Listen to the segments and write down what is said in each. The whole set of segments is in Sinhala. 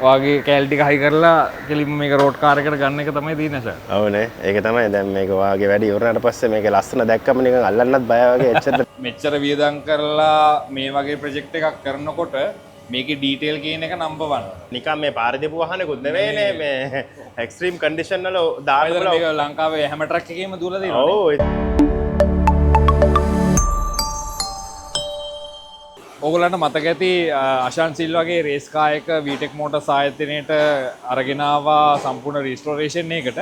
ඔයාගේ කැලි ටික හයි කරලා කෙලින්ම මේක රෝඩ් කාර් එකට ගන්න එක තමයි තියෙන්නේ සර්. ඔව්නේ, ඒක තමයි. දැන් මේක ඔයාගේ වැඩි ඉවරනාට පස්සේ මේක ලස්සන දැක්කම නිකන් අල්ලන්නත් බය වගේ එච්චර. මෙච්චර වියදම් කරලා මේ වගේ ප්‍රොජෙක්ට් එකක් කරනකොට මේකේ ඩීටේල් කියන එක නම්බර් 1. නිකන් මේ පාර දීපු වාහනකුත් නෙවෙයිනේ, මේ එක්ස්ට්‍රීම් කන්ඩිෂන් වල දාන්න මේක පුළුවන්. ලංකාවේ හැම ට්‍රක් එකේම දුවලා තියෙනවා. ඔව්. ඕගොල්ලන්ට මතක ඇති අශාන් සිල්වාගේ රේස් කාර් එක VTEC Motors ආයතනයට අරගෙන ආවා සම්පූර්ණ රිස්ටෝරේෂන් එකකට.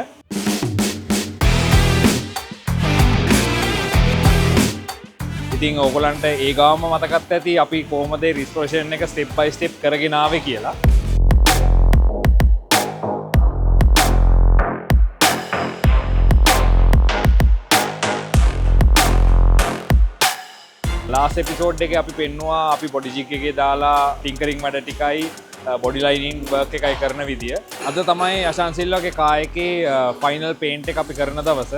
ඉතින් ඕගොල්ලන්ට ඒ ගාවම මතකත් ඇති අපි කොහොමද ඒ රිස්ටෝරේෂන් එක ස්ටෙප් බයි ස්ටෙප් කරගෙන ආවේ කියලා. ලාස්ට් එපිසෝඩ් එකේ අපි පෙන්නුවා අපි බොඩි ජිග් එකේ දාලා ටින්කරින් වැඩ ටිකයි බොඩි ලයිනින් වර්ක් එකයි කරන විදිය. අද තමයි අශාන් සිල්වාගේ කාර් එකේ ෆයිනල් පේන්ට් එක අපි කරන දවස.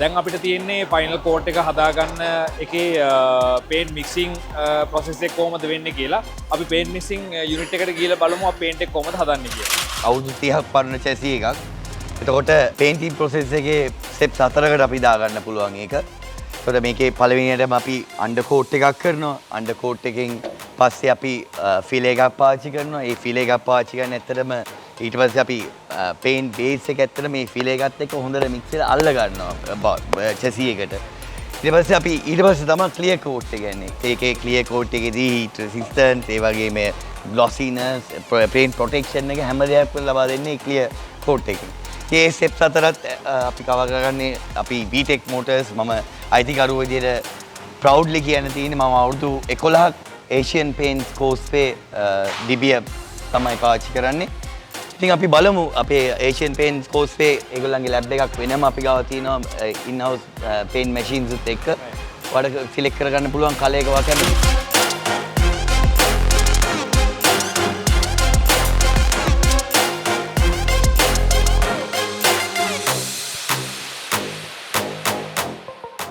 දැන් අපිට තියෙන්නේ ෆයිනල් කෝට් එක හදාගන්න එකේ පේන්ට් මික්සිං ප්‍රොසෙස් එක කොහොමද වෙන්නේ කියලා. අපි පේන්ට් මික්සිං යුනිට් එකට ගිහලා බලමු අපි පේන්ට් එක කොහොමද හදන්නේ කියලා. අවුරුදු 30ක් පරණ චැසි එකක්. එතකොට පේන්ටිං ප්‍රොසෙස් එකේ ස්ටෙප්ස් 4කට අපි දාගන්න පුළුවන් ඒක. එතකොට මේකේ පළවෙනියටම අපි අන්ඩර් කෝට් එකක් කරනවා. අන්ඩර් කෝට් එකෙන් පස්සේ අපි ෆිලේ එකක් පාවිච්චි කරනවා. ඒ ෆිලේ එකක් පාවිච්චි කරන ඇත්තටම ඊට පස්සේ අපි පේන්ට් බේස් එක ඇත්තටම මේ ෆිලේ එකත් එක්ක හොඳට මික්ස් වෙලා අල්ල ගන්නවා චැසි එකට. ඊට පස්සේ අපි ඊට පස්සේ තමයි ක්ලියර් කෝට් එක එන්නේ. ඒකේ ක්ලියර් කෝට් එකේදී හීට් රෙසිස්ටන්ස්, ඒ වගේම මේ ග්ලොසිනස්, පේන්ට් ප්‍රොටෙක්ෂන් එක හැම දෙයක්ම ලබා දෙන්නේ ක්ලියර් කෝට් එකෙන්. ඒ ස්ටෙප්ස් හතරත් අපි කවර් කරගන්නේ අපි VTEC Motors. මම අයිතිකරුවෝ විදියට ප්‍රවුඩ්ලි කියන්න තියෙන්නේ මම අවුරුදු 11ක් Asian Paints Causeway ඩිබිය තමයි පාවිච්චි කරන්නේ. ඉතින් අපි බලමු අපේ Asian Paints Causeway ඒගොල්ලන්ගේ ලැබ් එකක් වෙනම අපි ගාව තියෙනවා ඉන් හවුස් පේන්ට් මැෂින්ස් උත් එක්ක. ඔයාලට සිලෙක්ට් කරගන්න පුළුවන් කලර් එක ඔයා කැමති.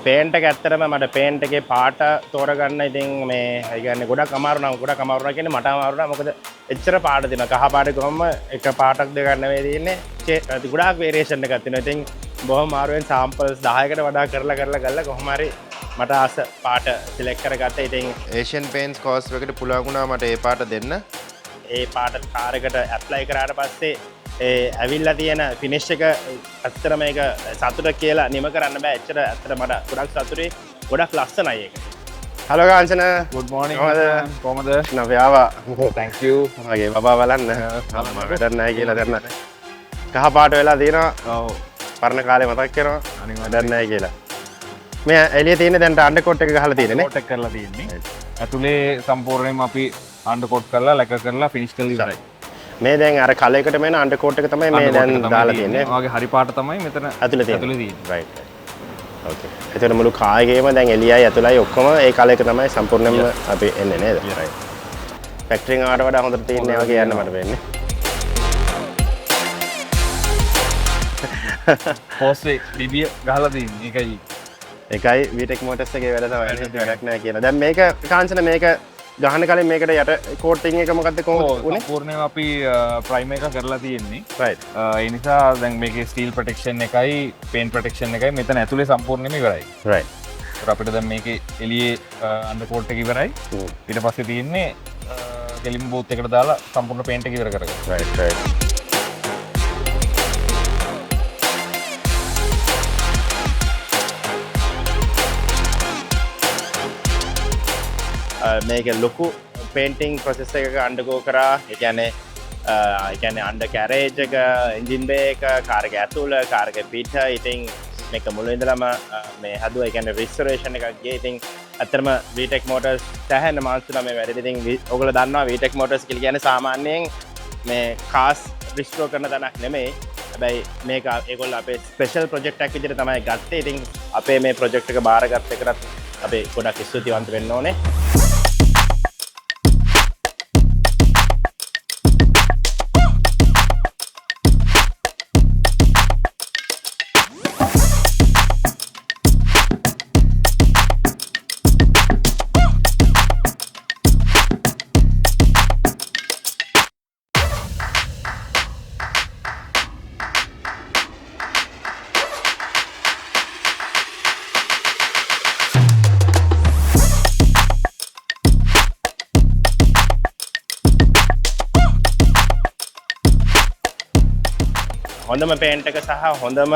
පේන්ට් එක ඇත්තටම මට පේන්ට් එකේ පාට තෝරගන්න ඉතින් මේ ඒ කියන්නේ ගොඩක් අමාරු නම් ගොඩක් අමාරු නම් කියන්නේ මට අමාරු නම්, මොකද එච්චර පාට තියෙනවා. කහ පාට කොහොම එක පාටක් දෙකක් නෙවෙයි තියෙන්නේ. ගොඩාක් වේරියේෂන් එකක් තියෙනවා. ඉතින් බොහොම අමාරුවෙන් සාම්පල්ස් 10කට වඩා කරලා කරලා කරලා කොහොම හරි මට ආස පාට සිලෙක්ට් කරගත්තා. ඉතින් ඒෂියන් පේන්ට්ස් කෝස් එකට පුළුවන් වුණා මට ඒ පාට දෙන්න. ඒ පාට කාර් එකට ඇප්ලයි කරාට පස්සේ ඒ ඇවිල්ලා තියෙන ෆිනිෂ් එක ඇත්තටම ඒක සතුට කියලා නිම කරන්න බෑ. එච්චර ඇත්තට මට ගොඩක් සතුටුයි, ගොඩක් ලස්සනයි ඒක. හලෝ කාංචන. Good morning. කොහොමද? කොහොමද? අපි ආවා. Thank you. මගේ බබා බලන්න. මම වැඩක් නැහැ කියලා දැන්. කහ පාට වෙලා තියෙනවා. ඔව්. පරණ කාලේ මතක් වෙනවා. අනිවාර්යයෙන්. වැඩක් නැහැ කියලා. මේ එළිය තියෙන දැන් අන්ඩර් කෝට් එක ගහලා තියෙන්නේ නේ? කෝට් එක කරලා තියෙන්නේ. ඇතුලේ සම්පූර්ණයෙන්ම අපි අන්ඩර් කෝට් කරලා ලැක කරලා ෆිනිෂ් කරලා ඉවරයි. මේ දැන් අර කලර් එකට මෙන අන්ඩර් කෝට් එක තමයි මේ දැන් දාලා තියෙන්නේ. ඔයාගේ හරි පාට තමයි මෙතන ඇතුලේ තියෙන්නේ. ඇතුලේ තියෙන්නේ. Right, right. Okay. එතකොට මුළු කායගේම දැන් එළියයි ඇතුලයි ඔක්කොම ඒ කලර් එක තමයි සම්පූර්ණයෙන්ම අපි එන්නේ නේද? රයිට්. ෆැක්ටරි එක ආවට වඩා හොඳට තියෙන්නේ වගේ යන්න මට වෙන්නේ. කෝස්වේ ඩිබිය ගහලා තියෙන්නේ. ඒකයි. ඒකයි VTEC Motors එකේ වැඩ තමයි. වැඩක් නෑ කියලා. දැන් මේක කාංචන මේක ගහන කලින් මේකට යට කෝටින් එක මොකද්ද කොහොමද උනේ? සම්පූර්ණයෙන්ම අපි ප්‍රයිමර් එක කරලා තියෙන්නේ. රයිට්. ඒ නිසා දැන් මේකේ ස්ටීල් ප්‍රොටෙක්ෂන් එකයි පේන්ට් ප්‍රොටෙක්ෂන් එකයි මෙතන ඇතුලේ සම්පූර්ණයෙන්ම ඉවරයි. රයිට්. ඒතර අපිට දැන් මේකේ එළියේ අන්ඩර් කෝට් එක ඉවරයි. ඊට පස්සේ තියෙන්නේ කෙලින්ම බූත් එකට දාලා සම්පූර්ණ පේන්ට් එක ඉවර කරගන්න. Right, right. මේක ලොකු පේන්ටිං ප්‍රොසෙස් එකක අන්ඩර්ගෝ කරා. ඒ කියන්නේ අන්ඩර් කැරේජ් එක, එන්ජින් බේ එක, කාර් එක ඇතුළ, කාර් එක පිට. ඉතින් මේක මුල ඉඳලම මේ හදුවා. ඒ කියන්නේ රිස්ටෝරේෂන් එකක් ගියේ. ඉතින් ඇත්තටම VTEC Motors සෑහෙන මාන්සු නම් මේ වැඩේ. ඉතින් ඔයගොල්ලෝ දන්නවා VTEC Motors කියලා කියන්නේ සාමාන්‍යයෙන් මේ කාස් රිස්ටෝර් කරන තැනක් නෙමෙයි. හැබැයි මේක ඒගොල්ලෝ අපේ ස්පෙෂල් ප්‍රොජෙක්ට් එකක් විදිහට තමයි ගත්තේ. ඉතින් අපේ මේ ප්‍රොජෙක්ට් එක බාරගත්ත එකටත් අපි ගොඩක් ස්තුතිවන්ත වෙන්න ඕනේ. හොඳම පේන්ට් එක සහ හොඳම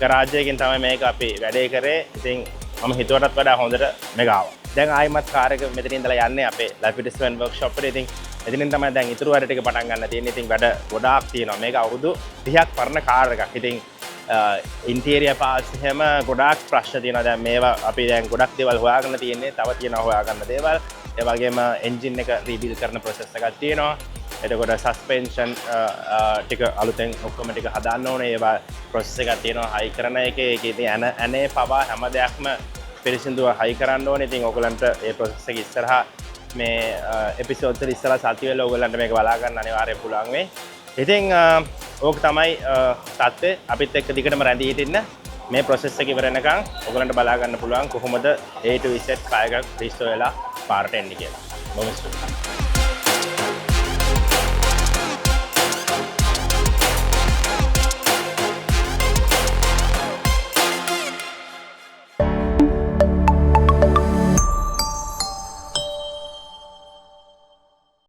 ගරාජ් එකකින් තමයි මේක අපි වැඩේ කරේ. ඉතින් මම හිතුවටත් වඩා හොඳට මේක ආවා. දැන් ආයිමත් කාර් එක මෙතන ඉඳලා යන්නේ අපේ ලැපිඩස් වන් වර්ක්ෂොප් එකට. ඉතින් එතනින් තමයි දැන් ඉතුරු වැඩ ටික පටන් ගන්න තියෙන්නේ. ඉතින් වැඩ ගොඩාක් තියෙනවා. මේක අවුරුදු 30ක් පරණ කාර් එකක්. ඉතින් ඉන්ටීරියර් පාර්ට්ස් එහෙම ගොඩාක් ප්‍රශ්න තියෙනවා. දැන් මේවා අපි දැන් ගොඩක් දේවල් හොයාගන්න තියෙන්නේ. තව තියෙනවා හොයාගන්න දේවල්. ඒ වගේම එන්ජින් එක රීබිල්ඩ් කරන ප්‍රොසෙස් එකක් තියෙනවා. එතකොට සස්පෙන්ෂන් ටික අලුතෙන් ඔක්කොම ටික හදන්න ඕනේ. ඒවා ප්‍රොසෙස් එකක් තියෙනවා හයි කරන එකේ. ඒකේ ඉතින් ඇන ඇනේ පවා හැම දෙයක්ම පිරිසිදුව හයි කරන්න ඕනේ. ඉතින් ඔයගොල්ලන්ට ඒ ප්‍රොසෙස් එක ඉස්සරහා මේ එපිසෝඩ්ස් වල ඉස්සරහා සති වල ඔයගොල්ලන්ට මේක බලා ගන්න අනිවාර්යයෙන් පුළුවන් වෙයි. ඉතින් ඕක තමයි තත්ත්වය. අපිත් එක්ක දිගටම රැඳී හිටින්න. මේ ප්‍රොසෙස් එක ඉවර වෙනකන් ඔයගොල්ලන්ට බලා ගන්න පුළුවන් කොහොමද A to Z car එකක් රිස්ටෝර් වෙලා පාරට එන්නේ කියලා. බොහොම ස්තුතියි.